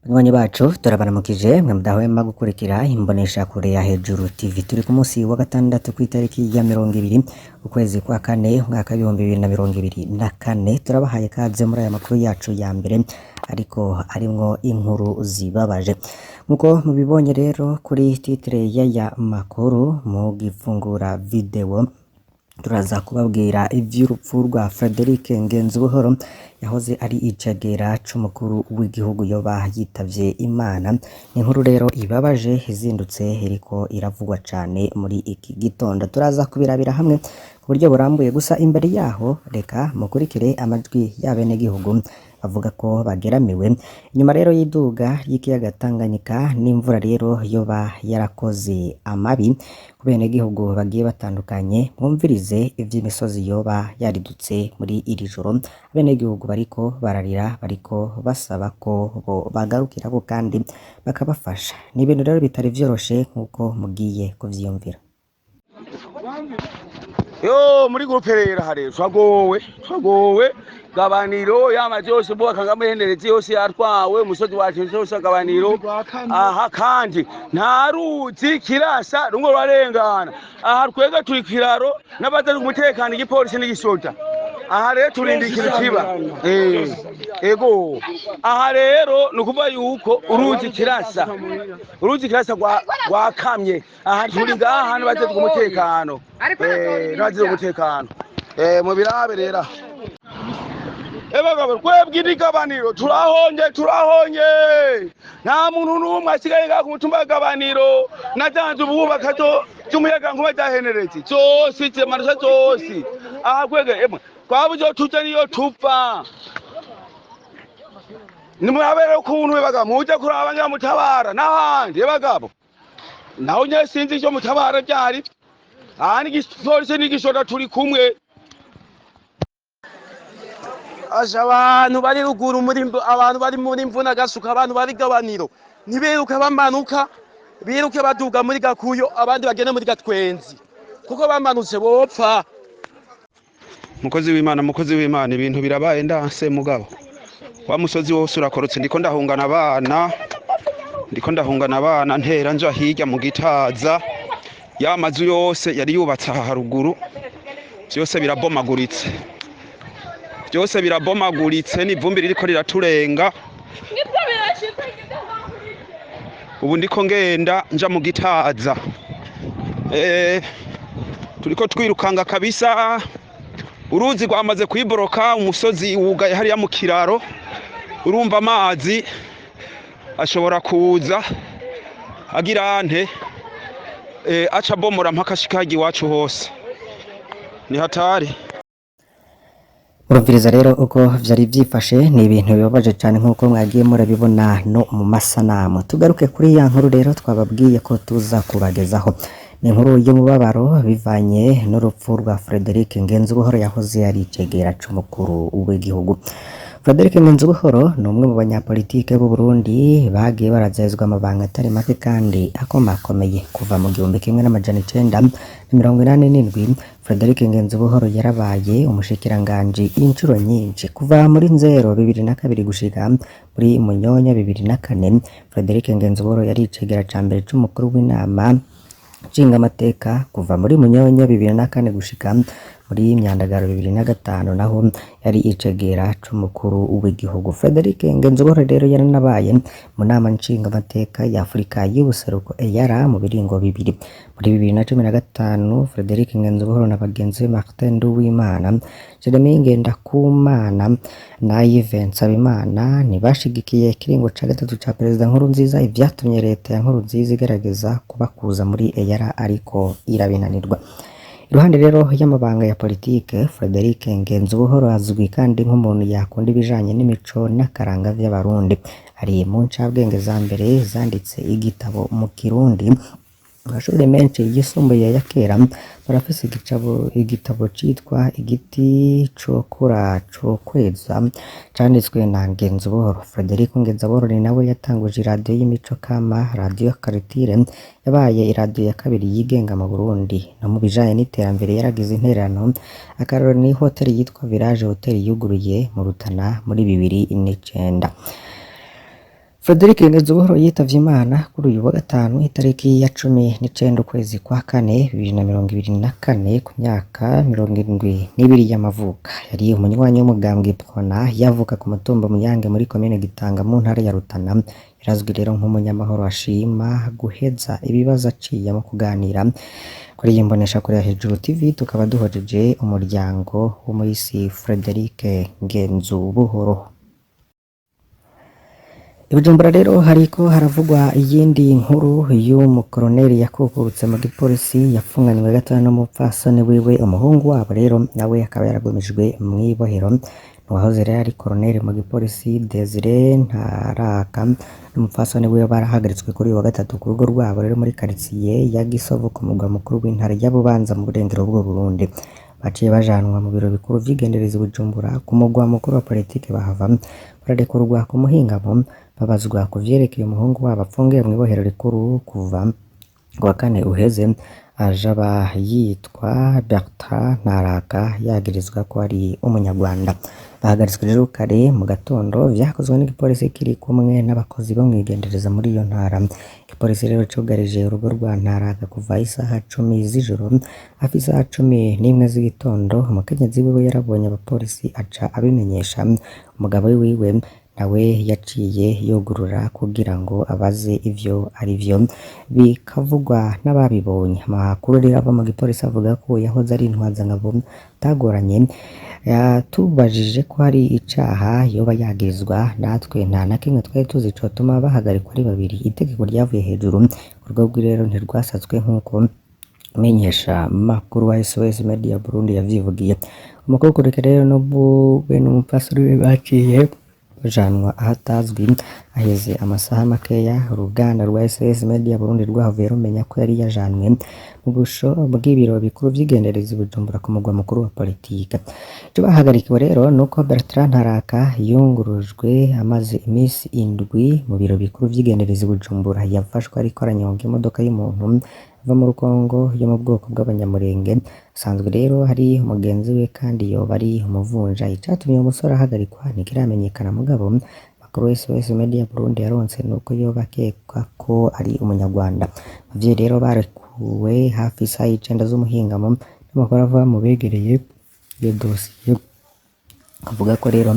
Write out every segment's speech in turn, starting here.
Banywanyi bacu, turabaramukije mwe mudahwema gukurikira imbonesha kure ya Hejuru TV. Turi ku munsi wa gatandatu, kw'itariki ya 20 ukwezi kwa kane, umwaka w'2024. Turabahaye kaze muri aya makuru yacu ya mbere, ariko arimwo inkuru zibabaje nkuko mubibonye rero kuri titre y'aya makuru. Mugifungura video, turaza kubabwira ivy'urupfu rwa Frederic Ngenzubuhoro, yahoze ari icegera c'umukuru w'igihugu, yoba yitavye Imana. Ni inkuru rero ibabaje izindutse iriko iravugwa cane muri iki gitondo. Turaza kubirabira hamwe ku buryo burambuye. Gusa imbere yaho, reka mukurikire amajwi y'abenegihugu bavuga ko bageramiwe inyuma rero y'iduga ry'ikiyaga Tanganyika n'imvura rero yoba yarakoze amabi ku benegihugu bagiye batandukanye. Mwumvirize ivy'imisozi yoba yaridutse muri iri joro. Abenegihugu bariko bararira, bariko basaba ko bo bagarukirako kandi bakabafasha. Ni ibintu rero bitari vyoroshe nk'uko mugiye kuvyiyumvira. Yo muri groupe rero hare twagowe, twagowe. Gabaniro y'amazi yose bubaka ngamuhenderezi yose yatwawe, umusozi wacu yose Gabaniro aha. Kandi nta ruzi kirasa rumwe rurarengana aha. Twebwe turi kiraro n'abajejwe umutekano, igipolisi n'igisoda. Aha rero turinda ikintu kiba. Ego, aha rero ni ukuvuga yuko uruzi kirasa, uruzi kirasa rwakamye. Aha turi ngaha n'abajejwe umutekano, n'abajejwe umutekano. Mu birabe rero ebagabo, twebwe irigabaniro turahonye, turahonye. Nta muntu n'umwe asigaye ngaha ku mutumba w'Agabaniro. Natanze ububaka z'umuyagankuba zaheneretse zose, zimanutse zose. Aha kwege emwe twabuze iyo tuja niyo tuva. Nimurabere ukuntu ebagabo muje kuraba nyamutabara n'ahandi. Ebagabo, naho nyene sinzi ico mutabara vyari. Aha n'igipolisi n'igisoda turi kumwe. Aje abantu bari ruguru muri abantu bari muri Mvuna Gasuka, abantu bari Gabaniro ntibiruke bamanuka, biruke baduga muri Gakuyo, abandi bagende muri Gatwenzi, kuko bamanutse bopfa. Mukozi w'Imana, mukozi w'Imana, ibintu birabaye ndanse mugabo. Wa musozi wose urakorotse. Ndiko ndahungana abana, ndiko ndahungana abana, ntera nja hirya mu Gitaza. Ya mazu yose yari yubatse aha haruguru byose birabomaguritse, byose birabomaguritse n'ivumbi ririko riraturenga. Ubu ndiko ngenda nja mu Gitaza. Turiko twirukanga kabisa. Uruzi rwamaze kwiboroka, umusozi wugaye hariya mu kiraro. Urumva amazi ashobora kuza agira ante, aca abomora mpaka ashika harya iwacu hose. Ni hatari. Urumviriza rero uko vyari vyifashe. Ni ibintu bibabaje cane nk'uko mwagiye murabibona no mu masanamu. Tugaruke kuri ya nkuru rero twababwiye ko tuza kubagezaho. Ni inkuru y'umubabaro bivanye n'urupfu rwa Frederic Ngenzubuhoro, yahoze ari icegera c'umukuru w'igihugu. Frederic Ngenzubuhoro ni umwe mu banyapolitike b'u Burundi bagiye barazezwa amabanga atari make kandi akomakomeye. Kuva mu 1987, Frederic Ngenzubuhoro yarabaye umushikiranganji inshuro nyinshi. Kuva muri Nzero 2002 gushika muri Munyonyo 2004, Frederic Ngenzubuhoro yari icegera ca mbere c'umukuru w'inama nshingamateka. Kuva muri Munyonyo 2004 gushika muri Myandagaro 2005 naho yari icegera c'umukuru w'igihugu. Frederic Ngenzubuhoro rero yaranabaye mu nama nshingamateka ya Afurika y'ubuseruko, EAR, mu biringo bibiri. Muri 2015, Frederic Ngenzubuhoro na bagenzi be Martin Nduwimana, Jeremy Ngendakumana na Yves Nsabimana ntibashigikiye ikiringo ca gatatu ca Perezida Nkurunziza, ivyatumye leta ya Nkurunziza igerageza kubakuza muri EAR, ariko irabinanirwa. Iruhande rero y'amabanga ya politike, Frederic Ngenzubuhoro azwi kandi nk'umuntu yakunda ibijanye n'imico n'akaranga vy'Abarundi. Ari mu ncabwenge za mbere zanditse igitabo mu Kirundi. Amashuri menshi yisumbuye ya kera barafise igitabo citwa Igiti Cokura Cokweza canditswe na Ngenzubuhoro. Frederic Ngenzubuhoro ni nawe yatanguje iradiyo y'imico kama, Radiyo Culture, yabaye iradiyo ya kabiri yigenga mu Burundi. No mu bijanye n'iterambere yaragize intererano. Akarorero ni hoteli yitwa Village Hotel yuguruye mu Rutana muri 2009. Frederic Ngenzubuhoro yitavye Imana kuri uyu wa gatanu itariki ya 19 ukwezi kwa kane 2024 ku myaka 72 y'amavuko. Yari umunywanyi w'umugambwe Prona, yavuka ku mutumba Muyange muri komine Gitanga mu ntara ya Rutana. Yarazwi rero nk'umunyamahoro ashima guheza ibibazo aciye mu kuganira. Kuri iyi mboneshakure ya Hejuru TV tukaba duhojeje umuryango w'umuhisi Frederic Ngenzubuhoro. I Bujumbura rero hariko haravugwa iyindi nkuru y'umukoroneri yakukurutse mu gipolisi yapfunganywe gatoya n'umupfasoni wiwe. Umuhungu wabo rero nawe akaba yaragumijwe mw'ibohero. Uwahoze rero ari koroneri mu gipolisi Desire Ntaraka n'umupfasoni wiwe barahagaritswe kuri uyu wa gatatu ku rugo rwabo rero muri karitsiye ya Gisovu ku mugwa mukuru w'intara ya Bubanza mu burengero bw'u Burundi. Baciye bajanwa mu biro bikuru vy'igendereza i Bujumbura ku mugwa mukuru wa politike, bahava bararekurwa ku muhingamo, babazwa ku vyerekeye umuhungu wabo apfungiwe mw'ibohero rikuru kuva ku wa kane uheze, ajaba yitwa Bertrand Ntaraka yagirizwa ko ari umunyarwanda. Bahagaritswe rero kare mu gatondo, vyakozwe n'igipolisi kiri kumwe n'abakozi bo mwigendereza muri iyo ntara. Igipolisi rero cugarije urugo rwa Ntaraka kuva isaha 10 z'ijoro, hafi isaha 11 z'igitondo umukenyezi wiwe yarabonye abapolisi aca abimenyesha umugabo wiwe, nawe yaciye yugurura kugira ngo abaze ivyo ari vyo, bikavugwa n'ababibonye. Amakuru rero ava mu gipolisi avuga ko yahoze ari intwazangabo atagoranye. Yatubajije ko hari icaha yoba yagirizwa, natwe nta na kimwe twari tuzi cotuma bahagarikwa ari babiri. Itegeko ryavuye hejuru, urwo rwi rero ntirwasatswe nk'uko menyesha makuru wa SOS Media Burundi yavyivugiye. Umukukuruke rero n'ubwe n'umupfasoni we baciye bajanwa ahatazwi haheze amasaha makeya. Uruganda rwa SOS Media Burundi rwahavuye rumenya ko yari yajanwe mu busho bw'ibiro bikuru vy'igendereza i Bujumbura ku mugwa mukuru wa politike. Ico bahagarikiwe rero nuko Bertrand Ntaraka yungurujwe amaze imisi 7 mu biro bikuru vy'igendereza i Bujumbura. Yafashwe ariko aranyonga imodoka y'umuntu ava mu Rukongo yo mu bwoko bw'Abanyamurenge. Asanzwe rero hari mugenzi we kandi yoba ari umuvunja. Icatumye uwo musore ahagarikwa ntikiramenyekana, mugabo amakuru SOS Media Burundi yaronse nuko yoba akekwa ko ari umunyarwanda. Abavyeyi rero barekuwe hafi isaha 9 z'umuhingamo, n'amakuru ava mu begereye iyo dosiye avuga ko rero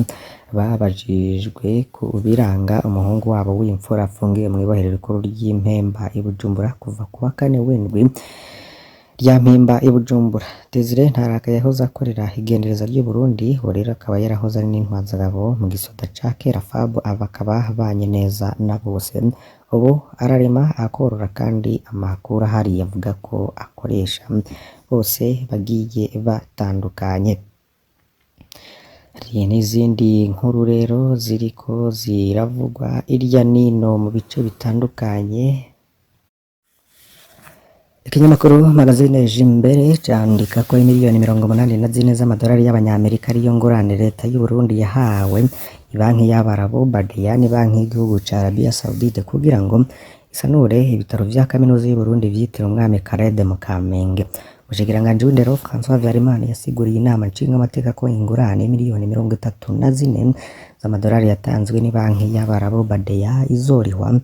babajijwe ku biranga umuhungu wabo w'imfura afungiwe mw'ibohero rikuru ry'Impemba i Bujumbura kuva ku wa kane w'indwi rya Mpimba i Bujumbura. Desire Ntaraka yahoze akorera igendereza ry'u Burundi, uwo rero akaba yarahoze ari n'intwazangabo mu gisoda ca kera FAB, aba akaba abanye neza na bose. Ubu ararima akorora kandi amakuru ahari avuga ko akoresha bose bagiye batandukanye. Hari n'izindi nkuru rero ziriko ziravugwa irya nino mu bice bitandukanye. Ikinyamakuru magazine Jimbere candika ko miliyoni 84 z'amadolari y'abanyamerika ariyo ngurane leta y'u Burundi yahawe ibanki y'Abarabu Badia ni banki y'igihugu ca Arabia Saudite kugira ngo isanure ibitaro vya kaminuza y'u Burundi vyitiriwe Umwami Khaled mu Kamenge. Umushikiranganji w'indero François Habyarimana yasiguriye inama nshingamateka ko ingurane miliyoni 34 z'amadolari yatanzwe n'ibanki y'Abarabu Badia izorihwa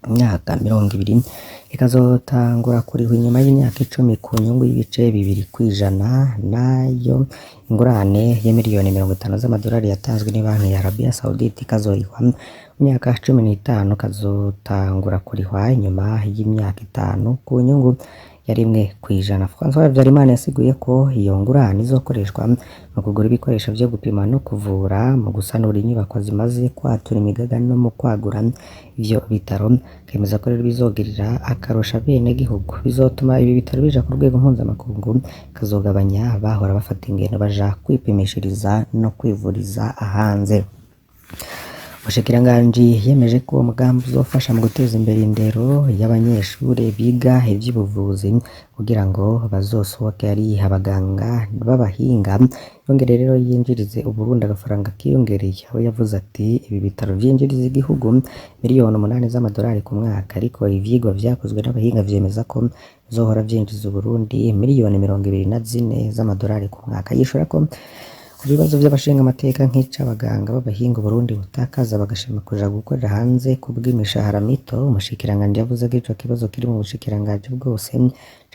imyaka 20, ikazotangura kurihwa inyuma y'imyaka 10 ku nyungu y'ibice 2%. Nayo ingurane ya miliyoni 50 z'amadolari yatanzwe n'ibanki ya Arabia Saudite ikazorihwa mu myaka 15, kazotangura kurihwa inyuma y'imyaka 5 ku nyungu ya 1%. François Habyarimana yasiguye ko iyo ngurane izokoreshwa mu kugura ibikoresho vyo gupima no kuvura, mu gusanura inyubako zimaze kwatura imigaga no mu kwagura ivyo bitaro. Akemeza ko rero bizogirira akarusho abenegihugu, bizotuma ibi bitaro bija ku rwego mpuzamakungu, kazogabanya abahora bafata ingendo baja kwipimishiriza no kwivuriza hanze. Umushikiranganji yemeje ko uwo mugambi uzofasha mu guteza imbere indero y'abanyeshure biga ivy'ubuvuzi kugira ngo bazosohoke ari abaganga b'abahinga, yongere rero yinjirize Uburundi agafaranga kiyongereye. Aho yavuze ati ibi bitaro vyinjiriza igihugu miliyoni 8 z'amadolari ku mwaka, ariko ivyigwa vyakozwe n'abahinga vyemeza ko bizohora vyinjiza Uburundi miliyoni 24 z'amadolari ku mwaka. Yishura ko Ku bibazo vy'abashingamateka nk'ic'abaganga b'abahinga Uburundi butakaza bagashima kuja gukorera hanze kubw'imishahara mito, umushikiranganji yavuze ko ico kibazo kiri mu bushikiranganji bwose,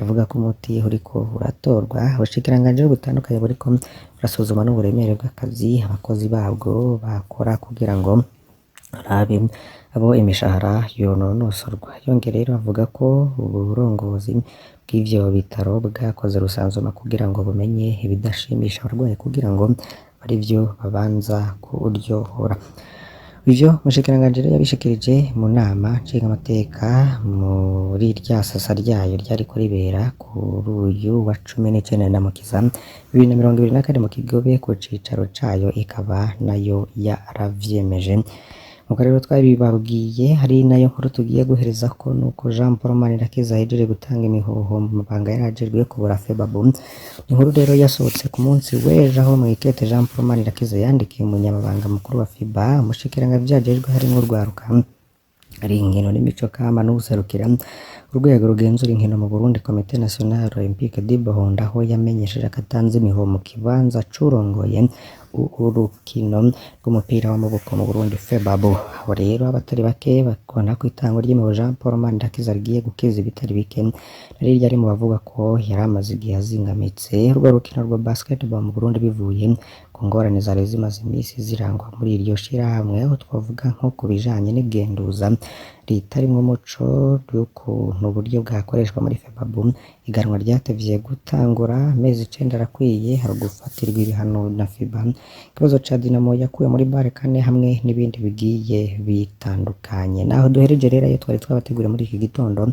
avuga ko umuti uriko uratorwa. Ubushikiranganji butandukanye buriko burasuzuma n'uburemere bw'akazi abakozi babwo bakora kugira ngo barabe abo imishahara yononosorwa. Yongeye rero avuga ko uburongozi bw'ivyo bitaro bwakoze rusanzuma kugira ngo bumenye ibidashimisha abarwayi kugira ngo arivyo babanza kuryohora. Ivyo umushikiranganji rero yabishikirije mu nama nshingamateka muri rya sasa ryayo ryariko ribera kuri uyu wa 19 Ndamukiza 2024 mu Kigobe ku cicaro cayo, ikaba nayo yaravyemeje. Nkuko rero twabibabwiye, hari nayo nkuru tugiye guhereza ko nuko Jean Paul Manirakiza ahejeje gutanga imihoho mu mabanga yarajejwe kubura FEBABU. Inkuru rero yasohotse ku munsi w'ejo aho mwikete Jean Paul Manirakiza yandikiye umunyamabanga mukuru wa FIBA, umushikiranganji vyajejwe harimwo urwaruka, ari inkino n'imico kama, n'uwuserukira urwego rugenzura inkino mu Burundi, Komite National Olympique du Burundi, aho yamenyesheje ko atanze imihoho mu kibanza c'urongoye urukino rw'umupira w'amaboko mu Burundi, FEBABU. Aho rero abatari bake bakabona ko itangwa ry'imihoho Jean Paul Manirakiza rigiye gukiza ibitari bike, nari ryari mu bavuga ko yari amaze igihe azingamitse urwo rukino rwa basketball mu Burundi bivuye ku ngorane zari zimaze imisi zirangwa muri iryo shirahamwe, aho twavuga nko ku bijanye n'igenduza ritarimwo umuco ry'ukuntu uburyo bwakoreshwa muri FEBABU, iganwa ryatevye gutangura amezi 9 arakwiye, hari gufatirwa ibihano na FIBA, ikibazo ca Dinamo yakuwe muri bare kane, hamwe n'ibindi bigiye bitandukanye. Naho duhereje rero ayo twari twabateguriye muri iki gitondo,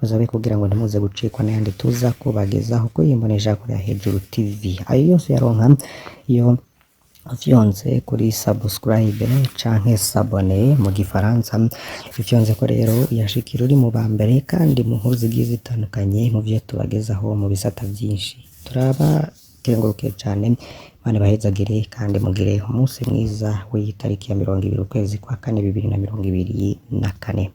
muzabe kugira ngo ntimuze gucikwa n'ayandi tuza kubagezaho kuri iyi mboneshakure ya Hejuru TV. Ayo yose yaronka iyo ufyonze kuri subscribe canke s'abonner mu gifaransa. Ufyonze ko rero yashikira uri mu ba mbere kandi mu nkuru zigiye zitandukanye mu vyo tubagezaho mu bisata vyinshi. Turabakengurukiye cane, Imana ibahezagire kandi mugire umunsi mwiza w'iyi tariki ya 20 ukwezi kwa kane 2024.